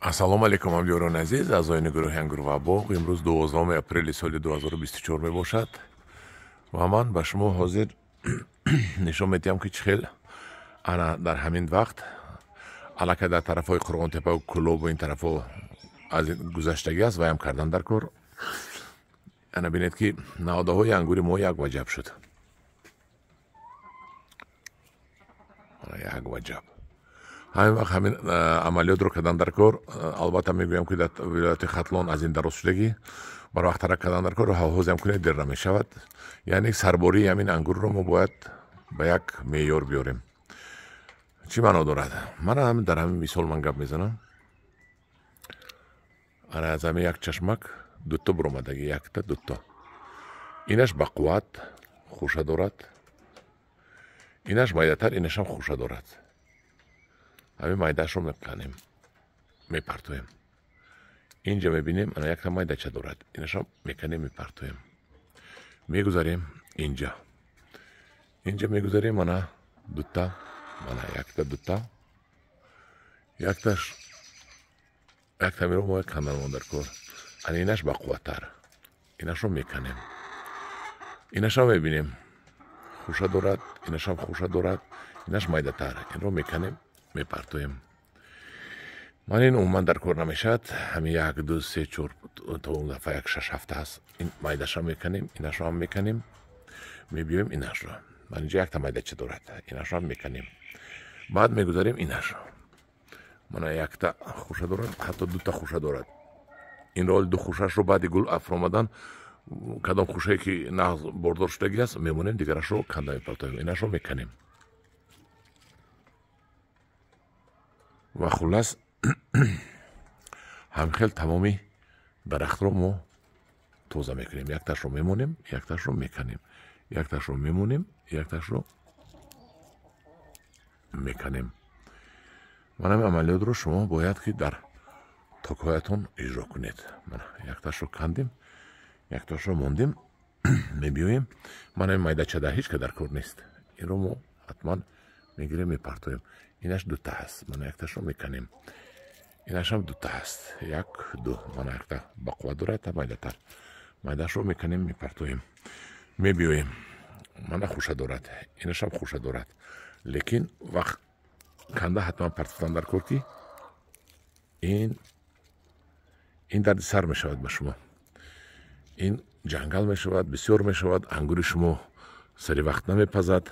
Ассалому алайкум, ҳамдиёрони азиз, аъзоёни гурӯҳи Ангур ва боғ. Имрӯз 12 апрели соли 2024 мебошад ва ман ба шумо ҳозир нишон медиҳам, ки чӣ хел ана дар ҳамин вақт аллакай дар тарафҳои Қурғонтепа, Кӯлобу ин тарафҳо аз гузаштагӣ аст, ваям кардан дар кор. Ана бинед, ки наводаҳои ангури мо як ваҷаб шуд, як ваҷаб. Ҳамин вақт ҳамин амалиётро кардан дар кор. Албатта, мегӯям, ки дар вилояти Хатлон аз ин дароз шудагӣ, барвақттарак кардан дар кор. Ҳозиам кунед, дер намешавад. Яъне сарбории ҳамин ангурро мо бояд ба як меъёр биёрем. Чӣ маъно дорад? Мана ҳамин дар ҳамин мисол ман гап мезанам. Ана аз ҳамин як чашмак дуто буромадагӣ, якта, дуто. Инаш бақувват, хуша дорад, инаш майдатар, инашам хуша дорад. Ҳамин майдаашро меканем, мепартоем. Инҷа мебинем, ана якта майдача дорад, инашам меканем, мепартоем. Мегузарем инҷа, инҷа мегузарем, ана дута, мана якта, дута, якташ, яктамиро мо канданмон дар кор. Ана инаш бақувваттар, инашро меканем. Инашам мебинем, хуша дорад, инашам хуша дорад, инаш майдатар, инро меканем, мепартоем. Ман ин умуман дар кор намешавад. Ҳамин як, ду, се, чор, то он дафъа як шаш ҳафта аст. Ин майдаша меканем, инашро ҳам меканем, мебиёем инашро. Ман инҷа якта майдача дорад, инашро ҳам меканем. Баъд мегузарем инашро. Мана якта хуша дорад, ҳатто дута хуша дорад. Инро ду хушашро баъди гул афромадан, кадом хушае ки нағз бордор шудагӣ аст, мемонем, дигарашро канда мепартоем, инашро меканем. Ва хуллас, ҳамхел тамоми дарахтро мо тоза мекунем. Якташро мемонем, якташро меканем, якташро мемонем, якташро меканем. Ман ҳамин амалиётро шумо бояд ки дар токҳоятон иҷро кунед. Мана якташро кандем, якташро мондем, мебиёем. Ман ҳамин майдача дар ҳеҷ ка дар кор нест, инро мо ҳатман мегирем, мепартоем. Инаш дута ҳаст, мана якташро меканем. Инашам дута ҳаст, як, ду. Мана якта бақувват дорад, та майдатар, майдашро меканем, мепартоем. Мебиёем, мана хуша дорад, инашам хуша дорад, лекин вақт канда ҳатман партофтан дар кор, ки ин дарди сар мешавад ба шумо, ин ҷангал мешавад, бисёр мешавад, ангури шумо сари вақт намепазад.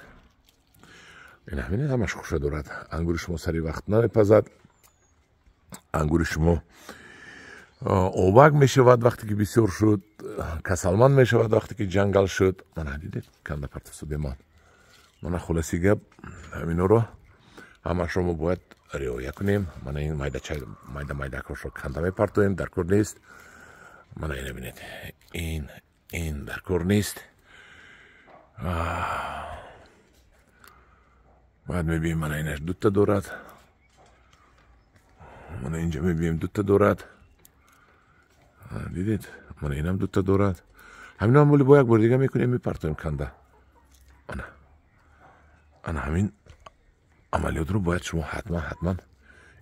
Ин ҳамин ҳамаш хуша дорад, ангури шумо сари вақт намепазад, ангури шумо обак мешавад вақте ки бисёр шуд, касалманд мешавад вақте ки ҷангал шуд. Мана дидед, канда партофтодем ман. Мана хулоси гап, ҳаминҳоро ҳамашро мо бояд риоя кунем. Мана ин майдача, майда майдакҳошро канда мепартоем, дар кор нест. Мана ина бинед, ин дар кор нест. Баъд мебинем, мана инаш дута дорад, мана инҷа мебинем, дута дорад, дидед, мана инам дута дорад. Ҳамино боли бо як бори дига мекунем, мепартоем канда. Ана ана ҳамин амалиётро бояд шумо ҳатман ҳатман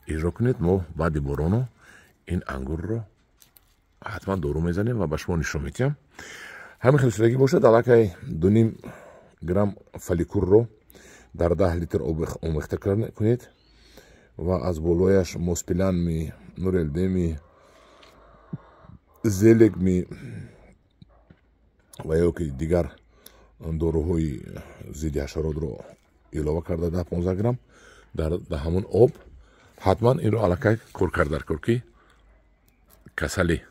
иҷро кунед. Мо баъди борону ин ангурро ҳатман дору мезанем ва ба шумо нишон медиҳам. Ҳамин хел шудагӣ бошад, аллакай 2,5 грамм фаликурро дар 10 литр об омехта кунед ва аз болояш моспиланми, нурелдеми, зелекми ва ё ки дигар доруҳои зидди ҳашаротро илова карда 10-15 грамм дар ҳамон об ҳатман инро аллакай кор кард дар кор, ки касали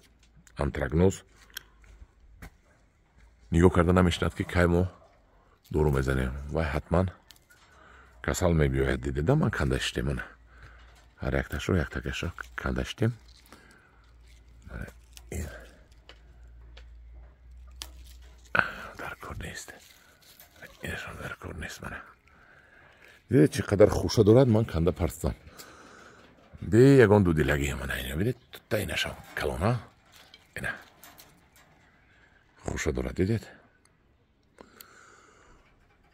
антракноз нигоҳ карда намешинад, ки кай мо дору мезанем, вай ҳатман касал мебиёяд. Дидеда, ман канда шитем, мана ҳар якташро, яктакашро канда шитем. Ин дар кор нест, инашам дар кор нест. Мана дидед, чӣ қадар хуша дорад, ман канда партам бе ягон дудилагӣ. Мана ина бинед, тута, инашам калона, ина хуша дорад, дидед,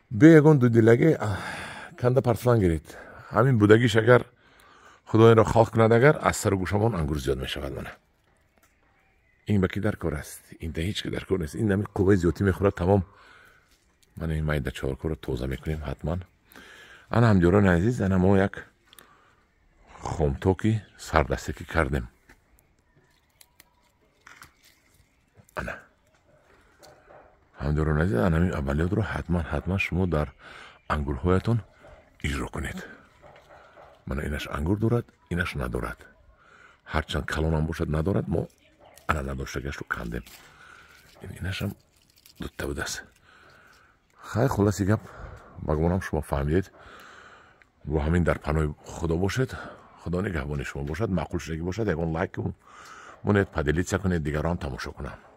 бе ягон дудилагӣ канда партфлан гиред. Ҳамин будагиш агар Худо инро халқ кунад, агар аз сару гӯшамон ангур зиёд мешавад. Мана ин ба ки дар кор аст? Ин да ҳеч ки дар кор нест. Ин ҳами қувваи зиёдтӣ мехӯрад, тамом. Мана ин майда чоркоро тоза мекунем ҳатман. Ана, ҳамдиёрони азиз, ана мо як хомтоки сардастакӣ кардем. Ана, ҳамдиёрони азиз, ана ҳамин амалиётро ҳатман, ҳатман шумо дар ангурҳоятон иҷро кунед. Мана инаш ангур дорад, инаш надорад. Ҳарчанд калонам бошад, надорад. Мо ана надоштагашро кандем. Инашам дутта будааст. Хай, хулоси гап, ба гумонам, шумо фаҳмидед. Бо ҳамин дар паноҳи Худо бошед. Худо нигаҳбони шумо бошад. Маъқул шудагӣ бошад, ягон лайк монед, поделиться кунед, дигарон тамошо кунанд.